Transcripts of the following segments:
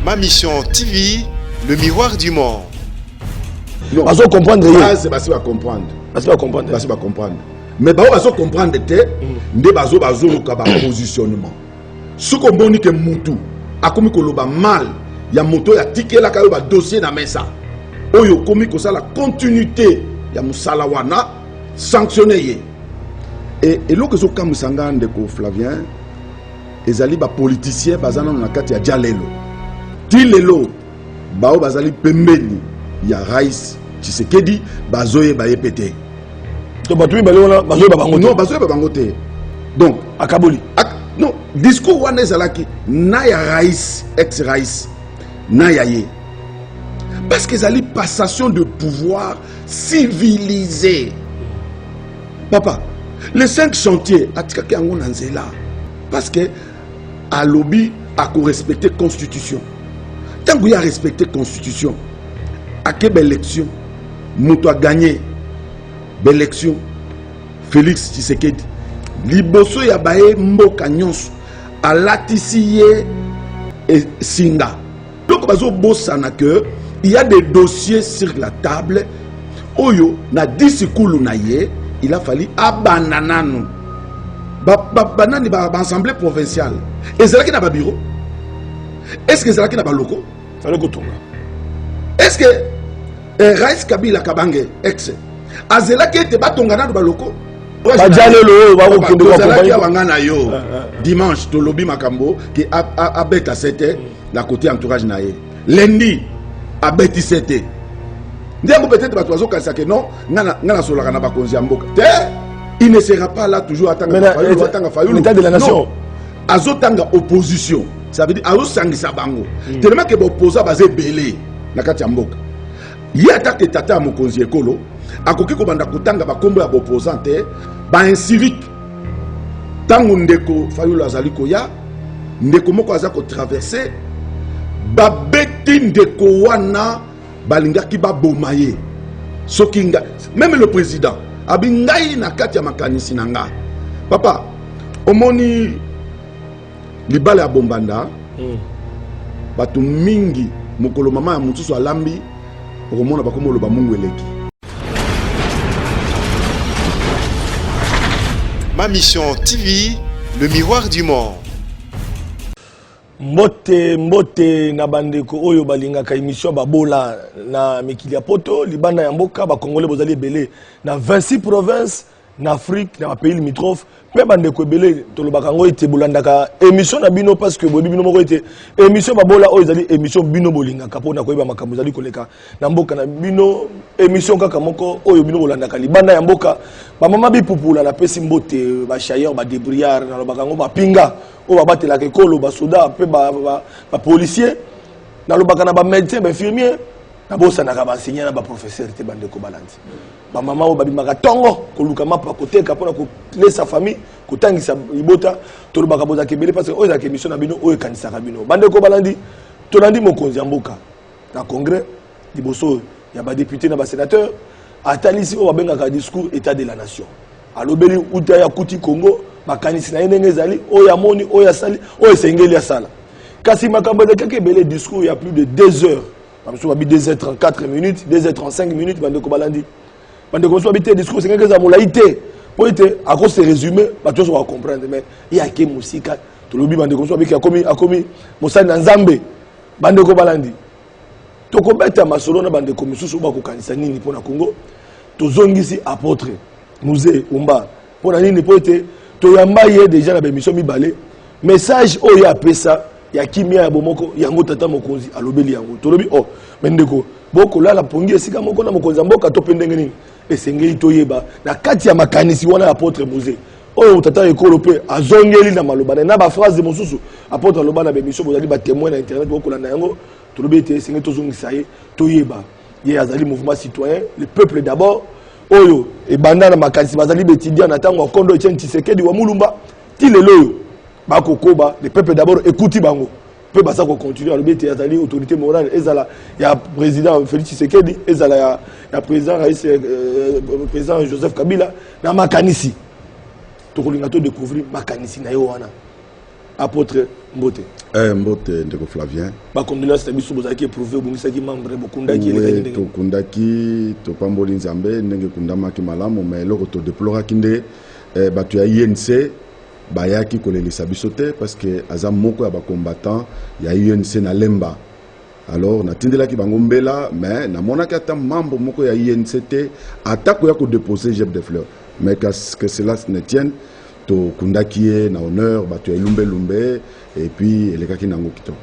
Ma Mission TV, le miroir du monde. Non. Bazo comprendre ye. Base basi ba comprendre. Basi ba comprendre. Basi ba comprendre. Mais ba bazo comprendre te nde bazo bazoluka ba positionnement. Soki omoni ke mutu akomi koloba mal ya moto oyo atikelaka yo ba dossier na mesa oyo okomi kosala continuité ya mosala wana, sanctionne ye. E eloko ezokamwisa nga ndeko Flavien ezali ba politiciens baza nano na kati ya djalelo ti lelo, bao bazali pembeni ya Rais Tshisekedi bazoyeba ye pe te. To bato mibale wana bazoyeba bango te. Non, bazoyeba bango te. Donc akaboli. Non, discours wana ezalaki na ya Rais, ex Rais, na ya ye. Parce que ezali passation de pouvoir civilisé. Papa, les 5 chantiers atikaki yango na nzela parce que alobi ako respecter constitution. Ntango ye arespecte constitution, ake baélection, moto aganye baélection Félix Tshisekedi liboso ya baye mboka nyonso alatisi ye singa. Donc bazobosana que il y a des dossiers sur la table oyo na discours na ye il a fallu abanda nanu banani baassemblée provinciale ezalaki na babureau, est ce que ezalaki na baloko? Fallait kotonga. Est ce que Rais Kabila Kabange ex azelaki ete batonga nanu baloko? Bajalelo oyo bakokende. Tozalaki awa nga na yo dimanche, tolobi makambo ke abeta sete na côté entourage na ye. Lundi abeti sete nde yango peut-être bato bazokanisa ke non, nga nasolaka na bakonzi ya mboka te. Il ne sera pas là toujours atanga Fayulu, atanga Fayulu. L'état de la nation. Non, azotanga opposition, ça veut dire azosangisa bango tellement ke baopposant baza ebele na kati ya mboka. Ye atake tata ya mokonzi ekolo akoki kobanda kotanga bakombo ya baopposant te, baincivique. Ntango ndeko Fayulu azali koya, ndeko moko aza kotraverse, babeti ndeko wana, balingaki baboma ye. Soki nga, même le président abi ngai na kati ya makanisi na nga, papa, omoni libala ya bombanda, bato mingi mokolo mama ya mosusu alambi, okomona bakoma oloba mungu eleki. Ma Mission TV, le miroir du monde. Mbote, mbote na bandeko oyo balingaka émission Babola na mikili ya poto, libanda ya mboka. Bakongole bozali ebele na 26 provinces na Afrique, na bapays limitrophe, mpe bandeko ebele tolobaka yango ete bolandaka émission na bino parce que boyebi bino moko ete émission Babola oyo ezali émission bino bolingaka mpona koyeba makambo ezali koleka na mboka na bino, émission kaka moko oyo bino bolandaka libanda ya mboka. Bamama bipupula, napesi mbote, bachayeur, badébrouillard, nalobaka yango, bapinga oyo babatelaka ekolo, basoda mpe bapolicier, nalobaka na bamédecin, bainfirmier, nabosanaka baenseignant na baprofesseur te. Bandeko balandi, bamama oyo babimaka ntongo koluka mapa koteka mpona kolesa famille, kotangisa libota, tolobaka bozalaka ebele parce que oyo ezalaka émission na bino oyo ekanisaka bino. Bandeko balandi, tolandi mokonzi ya mboka na congrès liboso ya badéputé na basénateur, atalisi oyo babengaka discours état de la nation. Alobeli uta ya kuti Congo, makanisi na ye ndenge ezali, oyo amoni, oyo asali, oyo esengeli asala. Kasi makambo elekaki ebele, discours ya plus de 2 heures, bamosusu babi 2 heures 34 minutes, 2 heures 35 minutes. Bandeko balandi, bandeko mosusu babi te, discours esengaki eza molai te po ete akose résume, bato nyonso bakocomprendre, mais ye ake mosika. Tolobi bandeko mosusu babiki akomi mosali na Nzambe. Bandeko balandi, tokobeta masolo na bandeko mosusu oyo bakokanisa nini mpo na Congo. Tozongisi apôtre Mzee Umba mpo na nini? Mpo ete toyamba ye déjà na baémission mibale. Message oyo apesa ya kimia, ya bomoko, yango tata mokonzi alobeli yango. Tolobi o oh, me ndeko, bokolala pongi esika moko na mokonzi ya mboka to mpe ndenge nini? Esengeli toyeba na kati ya makanisi wana ya apôtre Mzee oyo tata ekolo mpe azongeli na maloba na baphrase mosusu apôtre aloba na baémission. Bozali batémoin na internet, bokolanda yango. Tolobi ete esengeli tozongisa ye, toyeba ye azali mouvement citoyen le peuple d'abord oyo ebanda na makanisi bazali baétudiant na ntango ya kondo Etienne Tshisekedi wa Mulumba. Ti lelo oyo bakokoba le peuple d'abord, ekuti bango mpe baza kocontinue. Alobi ete azali autorité morale, ezala ya président Félix Tshisekedi, ezala ya président rais président Joseph Kabila. Na makanisi tokolinga todécouvrir makanisi na ye wana. Apôtre, mbote. Mbote, ndeko Flavien. Bacondoléance na biso. Bozalaki éprouvé, obongisaki membre, bokundaki, elekaki ndenge? Tokundaki, topamboli Nzambe ndenge ekundamaki malamu. Mais eloko todeploraki nde bato ya UNC bayaki kolelisa biso te, parce que aza moko ya bacombattant ya UNC na Lemba. Alors natindelaki bango mbela, mais namonaki ata membre moko ya UNC te, ata koya kodépose gerbe de fleurs. Mais que cela ne tienne, tokundaki ye na honneur, bato ya elumbelumbe, et puis elekaki nango kitoko.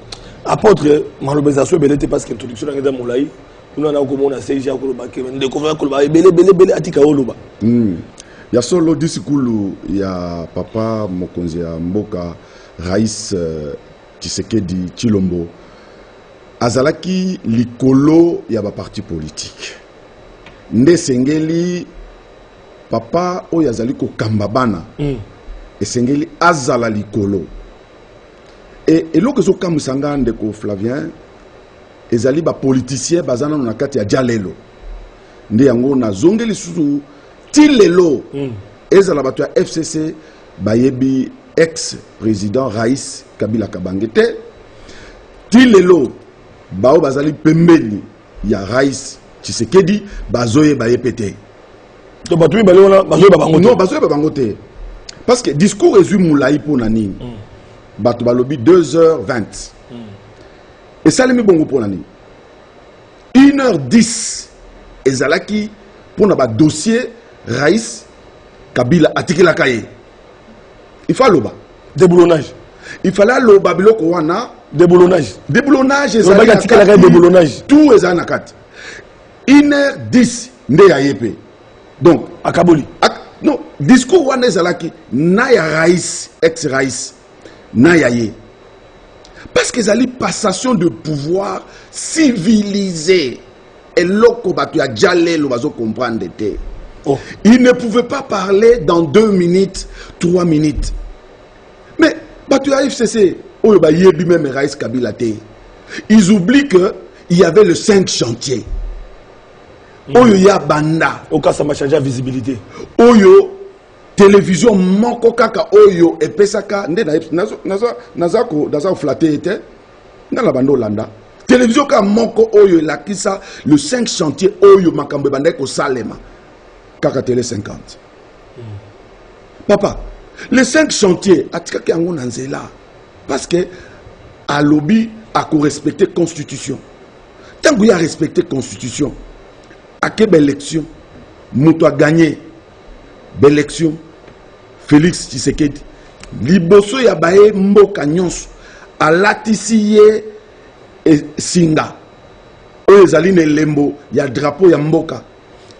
Apôtre, maloba eza so ebele te, parce que introduction nange eza molai. Kuna na komona CG akoloba ke ndeko va koloba ebele ebele ebele, atika oloba. Ya solo, discours ya papa mokonzi ya mboka Rais Tshisekedi Tshilombo azalaki likolo ya baparti politique. Nde esengeli papa oyo azali kokamba bana, esengeli azala likolo. E eloko ezokamwisa nga, ndeko Flavien, ezali bapoliticien baza nano na kati ya jalelo. Nde yango nazongi lisusu ti lelo. Ezala bato ya FCC bayebi ex président Rais Kabila Kabange te. Ti lelo, bao bazali pembeni ya Rais Tshisekedi bazoyeba ye mpe te. To bato mibale wana bazoyeba bango te? Non, bazoyeba bango te, parce que discours ezwi molai mpo na nini? Bato balobi 2h20. Esalemi bongo mpo na nini? 1h10 ezalaki mpo na badossier Rais Kabila atikelaka ye. Il faut aloba. Déboulonnage. Il fallait aloba biloko wana. Déboulonnage. Déboulonnage. Ezali atikelaka ye déboulonnage. Tout ezali na kati. 1h10 nde ya ye mpe. Donc akaboli. Non, discours wana ezalaki na ya rais, ex rais, na ya ye, parce que ezali passation de pouvoir civilisé. Eloko bato ya jalelo bazocomprendre te. Oh. Il ne pouvait pas parler dans 2 minutes, 3 minutes. Mais bato ya FCC oyo bayebi même rais Kabila te, ils oublient que il y avait le cinq chantier oyo ya banda. Okasama change ya visibilité. Oyo télévision moko kaka oyo epesaka nde naza koflatter ye te. Nga na banda olanda télévision kaka moko oyo elakisa le 5 chantier oyo makambo ebandaki kosalema, kaka Télé 50. Papa, le 5 chantier atikaki yango na nzela parce que alobi akorespecte constitution. Ntango ye arespecte constitution, ake baélection, moto aganye baélection, Félix Tshisekedi, liboso ya baye mboka nyonso, alatisi ye singa oyo ezali na elembo ya drapeau ya mboka,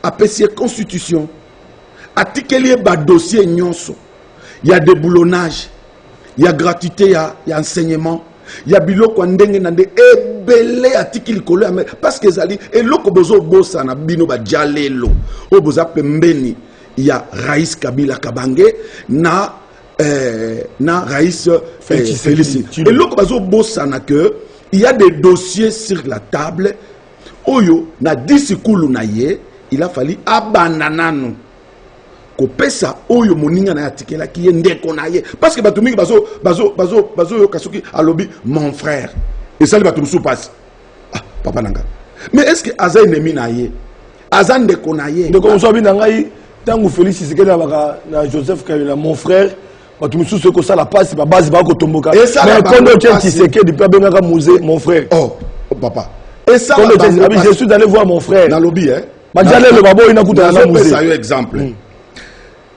apesi ye constitution, atikeli ye badossier nyonso ya déboulonnage, ya gratuité ya enseignement, ya biloko ya ndenge na nde ebele atiki likolo ya parce que ezali eloko bozobosana, bino bajalelo oyo boza pembeni ya Rais Kabila Kabange na Rais Félix. Eloko bazobosana que il y a des dossiers sur la table oyo na discours na ye, il a fallu abanda nanu kopesa oyo moninga na ye atikelaki ye, ndeko na ye, parce que bato mingi bazoyoka soki alobi "mon frère", esali bato mosusu mpasi. Ah, papa na nga, mais est ce que aza ennemi na ye? Aza ndeko na ye. Ndeko mosusu abi na ngai, ntango Félix Tshisekedi alobaka na Joseph Kabila "mon frère", bato misusu ekosala mpasi, babase bakotomboka. Mais kondo Etienne Tshisekedi mpe abengaka Mzee "mon frère". Oh papa. Esala, "Je suis allé voir mon frère." Nalobi eh. Badialelo baboyi nakutana na Mzee. Yo exemple,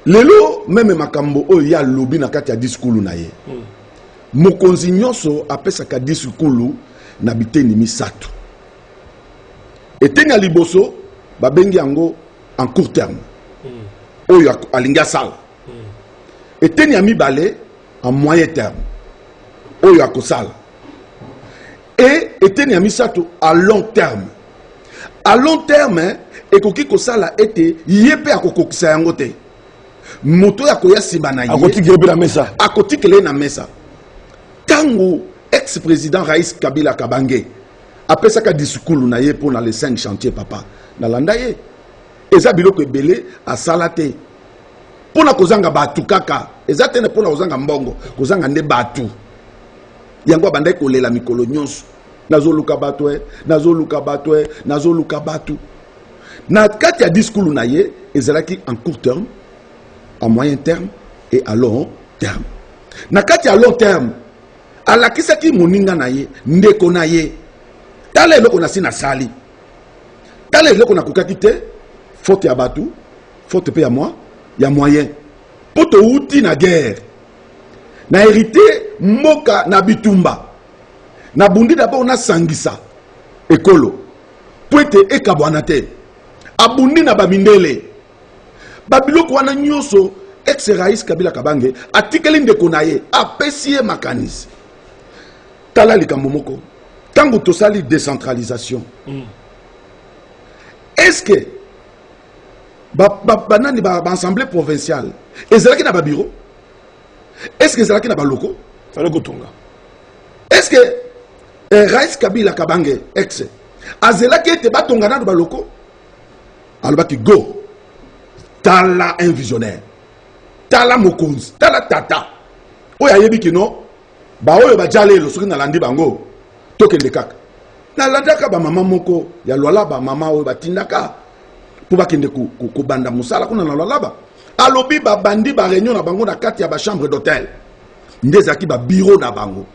lelo même makambo oyo ye alobi na kati ya discours na ye, mokonzi nyonso apesaka discours na biteni misato. Eteni ya liboso babengi yango en court terme, oyo alingi asala. Eteni ya mibale, en moyen terme, oyo akosala. E eteni ya misato, à long terme. À long terme ekoki kosala ete ye mpe akokokisa yango te, moto oyo akoya nsima na ye akotikele mpe na mesa. Akotikele ye na mesa. Ntango ex président Rais Kabila Kabange apesaka discours na ye mpo na les cinq chantier, papa, nalanda ye, eza biloko ebele asala te mpo na kozanga bato kaka. Eza te mpo na kozanga mbongo, kozanga nde bato. Yango abandaki kolela mikolo nyonso: nazoluka bato e, nazoluka bato e, nazoluka bato. Na kati ya discours na ye ezalaki en court terme, à moyen terme et à long terme. Na kati ya long terme, alakisaki moninga na ye, ndeko na ye: tala eloko nasi nasali, tala eloko nakokaki te, faute ya bato, faute mpe ya moi, ya moyen, mpo touti na guerre, na hérité mboka na bitumba. Nabundi d'abord nasangisa ekolo mpo ete ekabwana te. Abundi na bamindele, babiloko wana nyonso. Ex rais Kabila Kabange atikeli ndeko na ye, apesi ye makanisi. Tala likambo moko: ntango tosali décentralisation, est ce que banani baassemblée provinciale ezalaki na babureau? Est ce que ezalaki na baloko? Fallait kotonga. Est ce que rais Kabila Kabange ex azelaki ete batonga nano baloko? Alobaki go. Tala un visionnaire, tala mokonzi, tala tata oyo ayebi kino baoyo baja lelo. Soki nalandi bango, tokende kaka. Nalandaka bamama moko ya Lwalaba, mama oyo batindaka mpo bakende kobanda mosala kuna na Lwalaba. Alobi babandi baréunion na bango na kati ya bachambre d'hôtel, nde ezalaki babureau na bango.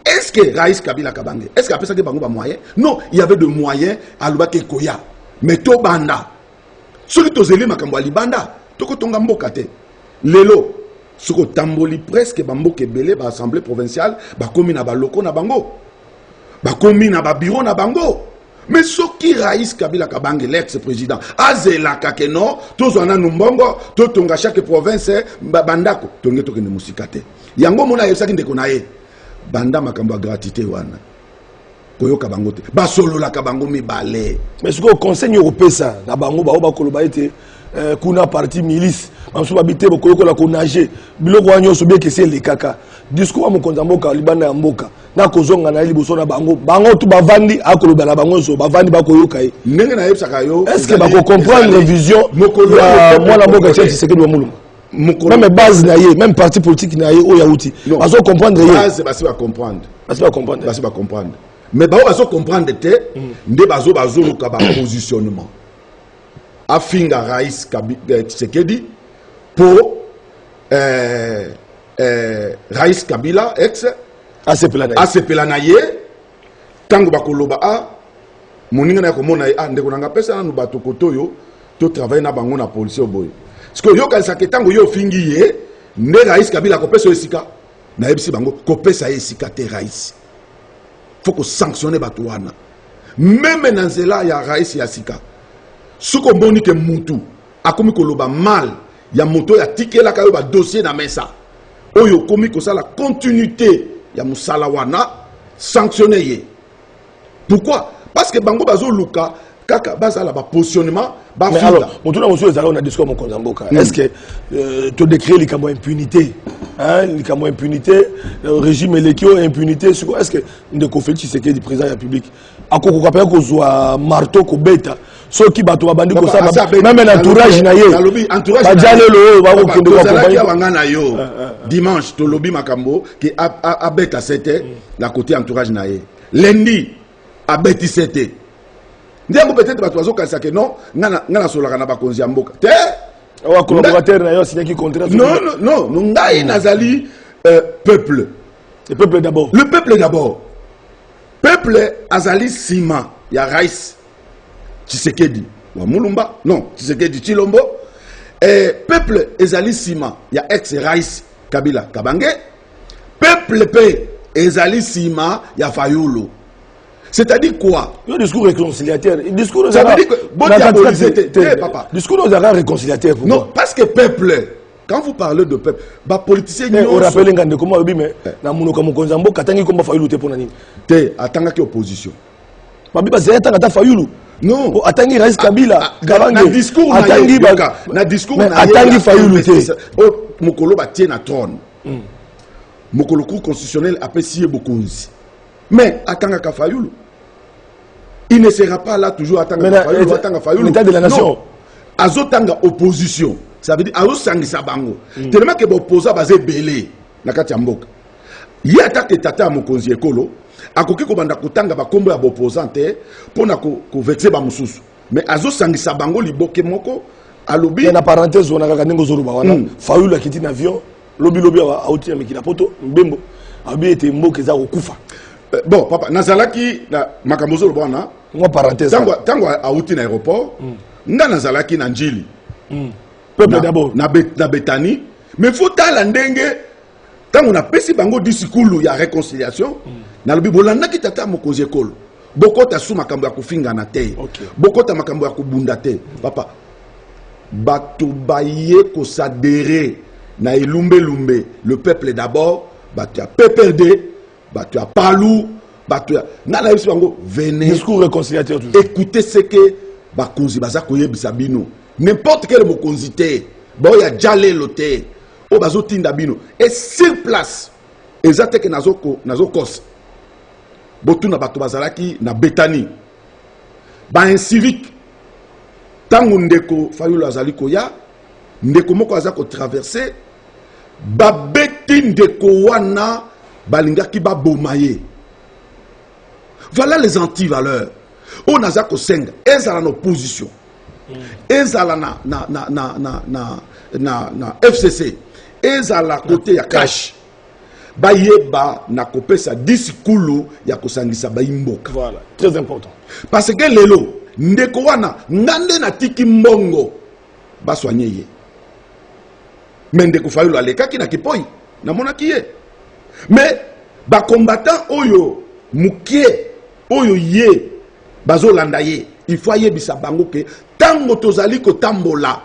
Est ce que rais Kabila Kabange, est ce que apesaki bango bamoyen? Non, il y avait de moyens. Alobaki ekoya, mais tobanda. Soki tozeli makambo ya libanda, tokotonga mboka te. Lelo soki otamboli, presque bamboka ebele, baassemblée provinciale bakomi na baloko na bango, bakomi na babureau na bango. Mais soki rais Kabila Kabange, l'ex président, azelaka ke non, tozwa nanu mbongo, totonga chaque province bandako, tolingi tokende mosika te. Yango mona ayebisaki ndeko na ye: banda makambo ya gratuité wana, koyoka bango te, basololaka bango mibale. Mais sikoyo, conseil nini okopesa na bango bao bakoloba ete kuna parti milice, bamosusu babi te, bokoyokola konage biloko wana nyonso biekesi elekaka? Discours ya mokonzi ya mboka libanda ya mboka na kozonga na ye liboso na bango, bango tu bavandi, akoloba na bango nyonso, bavandi, bakoyoka ye. Ndenge nayebisaka yo, est ce que bakocomprendre vision ya mwana mboka Etienne Tshisekedi wa Mulumba? Même base na ye, même parti politique na ye oyo auti, bazocomprendre ye? Base basi bacomprendre. Basi bacomprendre. Basi bacomprendre, mais bao bazocomprendre te nde bazoluka bapositionnement, afinga rais Tshisekedi po rais Kabila ex asepela na ye. Asepela na ye. Ntango bakoloba a moninga na ye, komona ye: a ndeko na nga, pesa nanu bato kote oyo totravaille na bango na polisi oyo boye. Parce que oyokanisaka ntango ye ofingi ye nde rais Kabila akopesa yo esika. Nayebisi bango, kopesa ye esika te. Rais faut kosanctionne bato wana, même na nzela ya rais ya sika. Soki omoni ke mutu akomi koloba mal ya moto oyo atikelaka yo badossier na mesa, oyo okomi kosala continuité ya mosala wana, sanctionne ye. Pourquoi? Parce que bango bazoluka kaka bazala bapositionnement. Mais alors, motuna mosusu ezalaka na discours mokonzi ya mboka: est ce que todécrie likambo ya impunité, hein, likambo ya impunité, régime eleki oyo, impunité siko, est ce que ndeko Félix Tshisekedi, président ya République, akokoka mpenza kozwa marteau kobeta soki bato babandi kosala, même na entourage na ye, baja lelo oyo bakokende? Tozalaki awa, nga na yo, dimanche, tolobi makambo ke abeta sete na côté entourage na ye. Lundi abeti sete. Nde yango peut-être bato bazokanisa ke non, nga nasololaka na bakonzi ya mboka te. Awa collaborateur na yo asignaki contrat. Non, non, non, ngai nazali peuple. Le peuple d'abord. Le peuple d'abord. Peuple azali nsima ya rais Tshisekedi wa Mulumba, non, Tshisekedi Tshilombo. Peuple ezali nsima ya ex rais Kabila Kabange. Peuple mpe ezali nsima ya Fayulu. C'est-à-dire quoi? Yo, discours réconciliateur, discours. Ça veut dire que bodiaboliser te, te, papa. Discours ozalaka réconciliateur. Non, parce que peuple, quand vous parlez de peuple, bapoliticien nyonso orapele nga ndeko mo alobi, mais na monoko ya mokonzi ya mboka atangi komba Fayulu te, mpo na nini? Te, atangaki opposition. Babi bazali atanga ata Fayulu. Non. Atangi rais Kabila. Na discours na ye, na discours na ye, atangi Fayulu te. Mokolo batie na trône, mokolo Cour constitutionnelle apesi ye bokonzi, mais atangaka Fayulu. Il ne sera pas là toujours atangaka Fayulu, atanga Fayulu. L'état de la nation. Azotanga opposition, ça veut dire azosangisa bango, tellement ke baopposant baza ebele na kati ya mboka. Ye atake tata ya mokonzi ekolo akoki kobanda kotanga bakombo ya baopposant te mpo na kovexer bamosusu, mais azosangisa bango liboke moko. Alobi na parenthèse wana kaka ndenge ozoloba wana, Fayulu akiti na avion lobilobi awa, auti na mikili ya poto, mbembo alobi ete mboka eza kokufa. Bon papa, nazalaki na makambo ozoloba wana. Mwa parenthèse. Ntango auti na aéroport, nga nazalaki na Njili. Peuple d'abord. Na Betani. Mais faut tala ndenge ntango napesi bango discours ya réconciliation, nalobi bolandaki tata ya mokonzi ekolo, bokota su makambo ya kofingana te, bokota makambo ya kobunda te. Papa, bato baye koadhérer na elumbelumbe, le peuple d'abord, bato ya PPRD, bato ya PALU, bato ya nga, nayebisi bango: venez. Discours réconciliateur toujours. Écoutez ce que bakonzi baza koyebisa bino. N'importe quel mokonzi te, baoyo ya jalelo te, oyo bazotinda bino. Et sur place, eza te ke nazokosa. Botuna bato bazalaki na Betani, baincivique. Ntango ndeko Fayulu azali koya, ndeko moko aza kotraverser, babeti ndeko wana, balingaki baboma ye. Voilà les antivaleurs oyo naza kosenga. Ezala na opposition, ezala na FCC, ezala côté ya CACH, bayeba na kopesa discours ya kosangisa bayimboka. Voilà, très important. Parce que lelo ndeko wana, nga nde natiki mbongo basoigner ye, mais ndeko Fayulu alekaki na Kipoi, namonaki ye. Mais bacombattant oyo mokie oyo ye bazolanda ye, il faut ayebisa bango ke ntango tozali kotambola,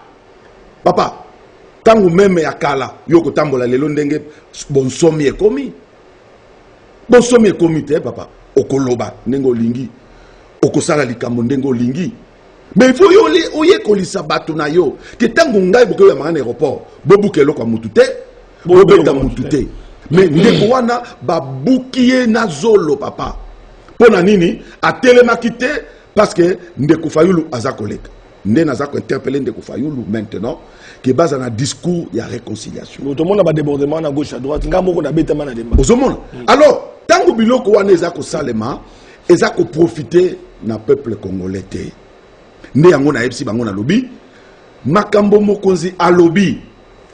papa, ntango même ya kala, yo kotambola lelo ndenge bonsomi ekomi, bonsomi ekomi te. Papa, okoloba ndenge olingi, okosala likambo ndenge olingi, mais il faut yo oyekolisa bato na yo ke ntango ngai bokoyambanga na aéroport, bobuka eloko ya mutu te, bobeta mutu te. Mais ndeko wana babuki ye na zolo, papa. Mpo na nini atelemaki te? Parce que ndeko Fayulu aza koleka. Nde naza kointerpeller ndeko Fayulu maintenant ke baza na discours ya réconciliation. Tomona badébordement na gauche, à droite. Nga moko nabetama na Lemba. Ozomona? Alors ntango biloko wana eza kosalema, eza koprofiter na peuple congolais te. Nde yango nayebisi bango, nalobi makambo mokonzi alobi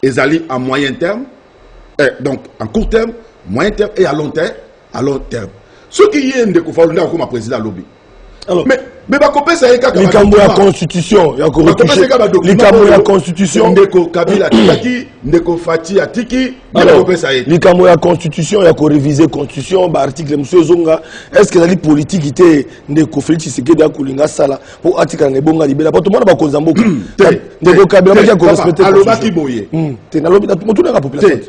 ezali à moyen terme, donc en court terme, moyen terme et à long terme. À long terme, soki ye ndeko Fayulu nde akokoma président alobi, Alors, mais bakopesa ye kaka likambo ya constitution ya likambo ya constitution. Ndeko Kabila atikaki, ndeko Fatshi atiki, nde bakopesa ye. Likambo ya constitution, ya koréviser constitution, baarticle mosusu ezonga, est ce que ezali politike te ndeko Félix Tshisekedi akolinga asala mpo atikala na ebonga libela? Po tomona bakonzi ya mboka, ndeko Kabila baki akorespecter. Alobaki boye. Te, nalobi motunaka population.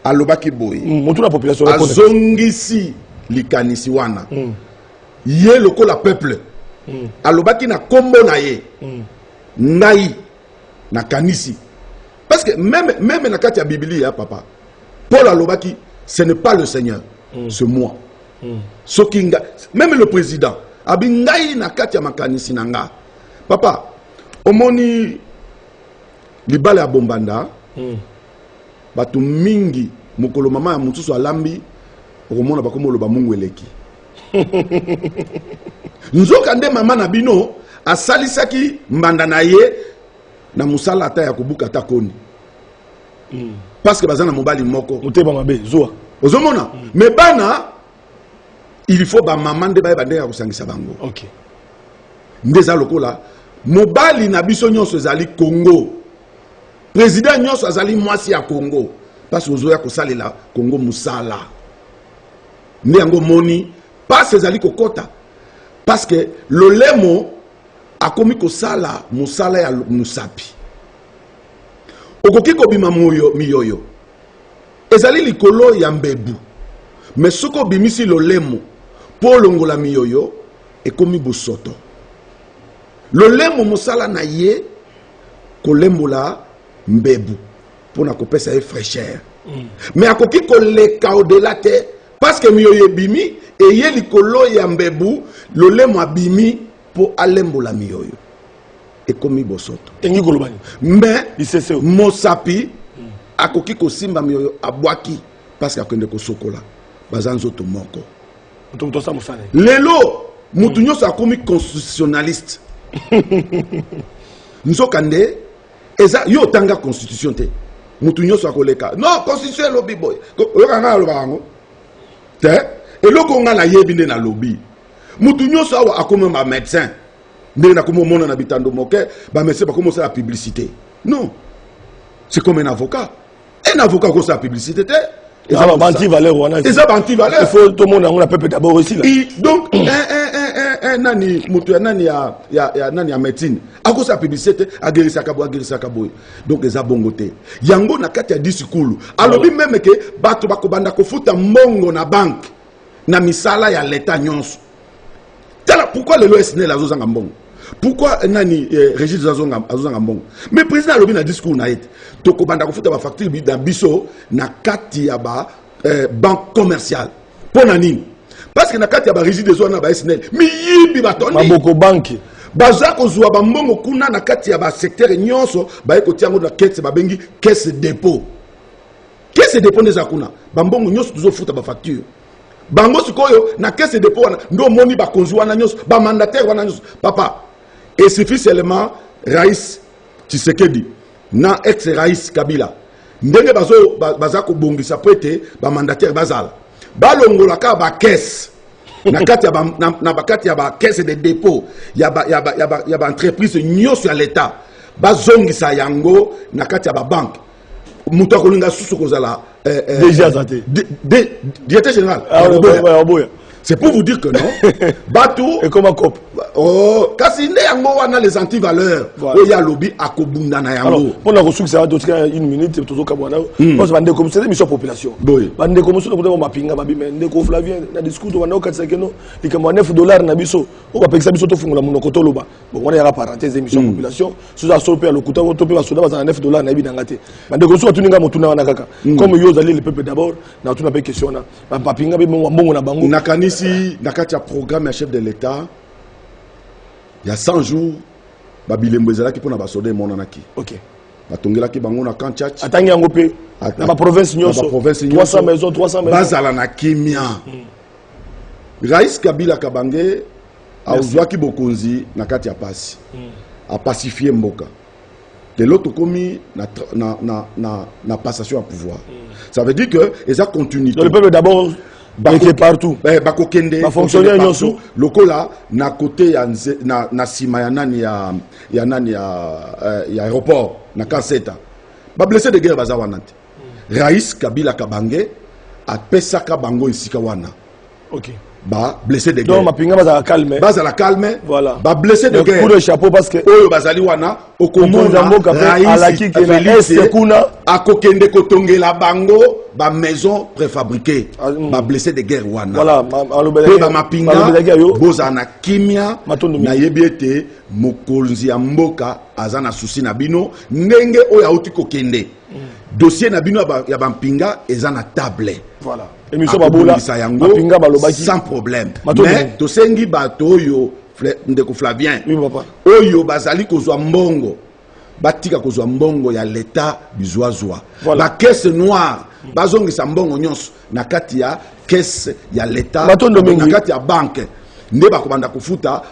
Alobaki boye. Motuna population. Azongisi likanisi wana ye lokola peuple. Alobaki na nkombo na ye. Ngai nakanisi, parce que même na kati ya Biblia, papa, Paul alobaki: ce n'est pas le Seigneur, c'est moi. Soki nga, même le président abi ngai na kati ya makanisi na nga. Papa, omoni libala ya bombanda, bato mingi, mokolo mama ya mosusu alambi, okomona bakoma oloba mungu eleki. Nzoka nde mama na bino asalisaki mbanda na ye na mosala ata ya kobuka ata koni, parce que baza na mobali moko. Motema mabe, zuwa. Ozomona? Mais bana, il faut bamama nde bayeba ndenge ya kosangisa bango. Nde eza lokola mobali na biso nyonso ezali Congo, président nyonso azali mwasi ya Congo, parce ozoya kosalela Congo mosala. Nde yango moni mpasi ezali kokɔta, parce que lolemo akomi kosala mosala ya mosapi. Okoki kobima moyo, miyoyo ezali likolo ya mbebu, mais soki obimisi lolemo mpo olongola miyoyo, ekomi bosoto. Lolemo, mosala na ye kolembola mbebu mpona kopesa ye fraîcheur, mais akoki koleka au-delà te, parce que miyoyo ebimi eye likolo ya mbebu. Lolemo abimi mpo alembola miyoyo, ekomi bosoto. Engi koloba nini? Mais Lisese. mosapi akoki kosimba miyoyo, abwaki. Parce que akende kosokola, baza nzoto moko. Moto moto asala mosala. Lelo motu nyonso akomi constitutionnaliste, nzokande eza yo otanga constitution te. Motu nyonso akoleka: "Non, constitution elobi boye." Oyoka ngai alobaka yango te. Eloko ngai nayebi nde nalobi. Motu nyonso awa akomi bamédecin. Ndenge nakomi omona na bitando moke, bamédecin bakomi osala publicité. Non, c'est comme un avocat. Un avocat akosala publicité te. Eza ba-anti-valeur wana. Eza ba-antivaleur. Il faut tomona yango na peuple d'abord esila. Donc un nani, moto ya nani, ya nani, ya médecine, akosala publicité te, agerisaka boye, agerisaka boye. Donc eza bongo te. Yango na kati ya discours alobi même ke bato bakobanda kofuta mbongo na banque na misala ya leta nyonso. Tala pourquoi lelo SNEL azozanga mbongo, pourquoi nani, Régis azozanga mbongo. Mais président alobi na discours na ye te tokobanda kofuta bafacture na biso na kati ya ba banque commerciale. Mpo na nini? Parce que na kati ya baRégis des wana, ba SNEL, miyibi batondi. Maboko banque. Baza kozwa bambongo kuna na kati ya basecteur nyonso, baye kotia yango na caisse babengi caisse dépôt. Caisse dépôt nde eza kuna, bambongo nyonso tozofuta bafacture. Bango sikoyo na caisse dépôt wana nde omoni bakonzi wana nyonso, bamandataire wana nyonso. Papa, et suffit seulement Raïs Tshisekedi na ex Raïs Kabila, ndenge baza kobongisa po ete bamandataire bazala balongola kaka bacaisse na kati ya ba, na bakati ya bacaisse de dépôt ya baentreprise nyonso ya l'État, bazongisa yango na kati ya babanque, moto akolinga susu kozala DG aza te. Directeur général. Ah, ya Boboya. ouais, oboya. C'est pour vous dire que non, bato Ekoma cope. Oh, kasi nde yango wana les antivaleurs. Voilà. Oyo alobi akobunda na Alors, yango. mpona kosukisa, totika une minute, tozokabwana parce bandeko mosusu, eza émission ya population. Boye. Bandeko mosusu tokuta mapinga babi me ndeko Flavien na discours tobanda okatisaki no likambo ya 9 dollar na biso oyo bapekisa biso tofungola monoko toloba. Bon, wana yaka parenthèse, émission ya population. Soki asolo mpe ya lokuta to mpe basoda bazala na 9 dollar, nayebi nanga te. Bandeko mosusu batuni nga motuna wana kaka comme yo ozali le peuple d'abord, na otuna mpe question wana, bapinga mpe mbongo na bango. Nakanisi na kati ya programme ya chef de l'État ya 100 jours, babilembo ezalaki mpona basoda emonanaki. Batongelaki bango na camp Tshatshi. Atangi yango mpe na baprovince nyonso. Na baprovince 300 nyonso. Maison, 300 maison. Bazala na kimia. Rais Kabila Kabange azwaki bokonzi na kati ya pasi, apacifie mboka. Lelo tokomi na passation ya pouvoir, ça veut dire que eza continuité. Donc le peuple d'abord eke partout. Eh, bakokende Bafonctionnaire kokende nyonso. partout. Lokola na côté ya na nsima ya nani, ya nani, ya aéroport na Kanseta, bablessé de guerre baza wana te. Rais Kabila Kabange apesaka bango esika wana. Bablessé de Donc guerre mapinga bazala calme. Bazala calme. Voilà. Bablessé de Donc, coup guerre de chapeau parce que oyo bazali wana, mokonzi ya okomona mboka mpe Rais alaki ke na Félix este kuna akokende kotongela bango bamaison préfabriqué. Ah. Bablessé de guerre wana Voilà, mpe bamapinga malobelaki ya yo. bozala na kimia. Matondo mingi. Nayebi ete mokonzi ya mboka aza na souci na bino. Ndenge oyo auti kokende, dossier na bino ya bampinga eza na table. Voilà, émission babola. Akobongisa yango mapinga balobaki sans problème. Matondo Mais mingi. tosengi bato oyo, ndeko Flavien, Oui, papa. oyo bazali kozwa mbongo, batika kozwa mbongo ya leta bizwazwa. Voilà. Bacaisse noire, bazongisa mbongo nyonso na kati ya caisse ya leta, Matondo mingi. na kati ya banque nde bakobanda kofuta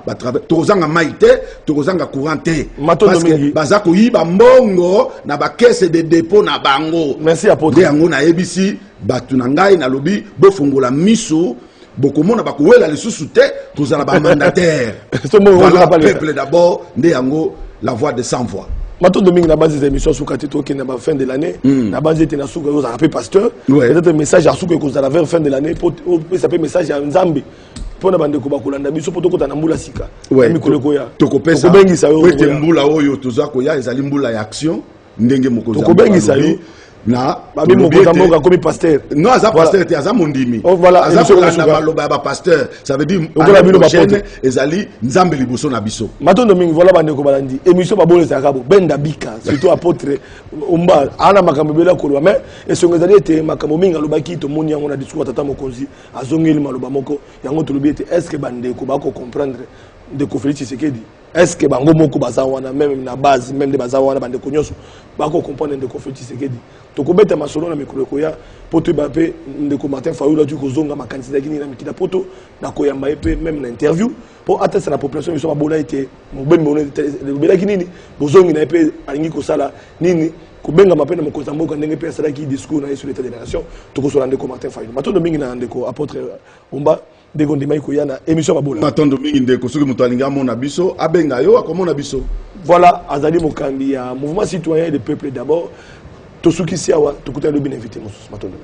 tokozanga mai te, tokozanga courant te. Matondo Parce que mingi. baza koyiba mbongo na bacaisse de dépôt na bango. Merci, apôtre. Nde yango nayebisi bato na ngai, nalobi bofongola miso, bokomona bakowela lisusu te kozala bamandataire. So mbongo Voilà, kozala pa leta. peuple d'abord, nde yango la voix de sans voix. Matondo mingi. Na banzi eza émission suka te, tokende na bafin de l'année. Na banzi ete na suka ozalaka mpe pasteur. Peut-être message ya suka ekozala vers fin de l'année po opesa mpe message ya Nzambe mpona bandeko bakolanda biso mpo tokota na mbula sika. Mikolo ekoya. Tokopesa Tokobengisa yo. po ete Okoya. mbula oyo toza koya ezali mbula ya action, ndenge mokonzi ya Tokobengisa mboka yo. alobi. Na Babi tolobi mokonzi ya mboka akomi pasteur. Non, aza Voilà. pasteur te, aza mondimi. Oh, voilà, Aza émission kolanda kosuka. maloba ya bapasteur, ça veut dire Lokola année bino prochaine, bapote. ezali Nzambe liboso na biso. Matondo mingi. Voilà, bandeko balandi émission babola, ezalaka bobenda bika, surtout apôtre Omba ana makambo ebele akoloba, mais esongo ezali ete makambo mingi alobaki, tomoni yango na discours ya tata mokonzi. Azongeli maloba moko yango tolobi ete est ce que bandeko bakocomprendre ndeko Félix Tshisekedi? Est ce que bango moko baza wana, même na base, même nde baza wana, bandeko nyonso bakocomprendre ndeko Félix Tshisekedi? Tokobeta masolo na mikolo ekoya mpo toyeba mpe ndeko Martin Fayulu atuki kozonga, makanisi ezalaki nini na mikili ya poto. Nakoyamba ye mpe même na interview mpo atesa na population biso babola ete mobembo elobelaki nini, bozongi na ye mpe alingi kosala nini, kobengama mpe na mokonzi ya mboka, ndenge mpe asalaki discours na ye sur l'état de la nation. Tokosola ndeko Martin Fayulu. Matondo mingi na ndeko apôtre Omba, ndeko ndimaki koya na émission Babola. Matondo mingi, ndeko. Soki moto alingi amona biso, abenga yo, akomona biso. Voilà, azali mokambi ya Mouvement citoyen de peuple d'abord. Tosukisi awa, tokutani lobi na invité mosusu. Matondo.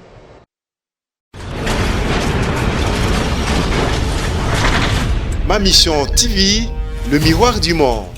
Ma Mission TV, le miroir du monde.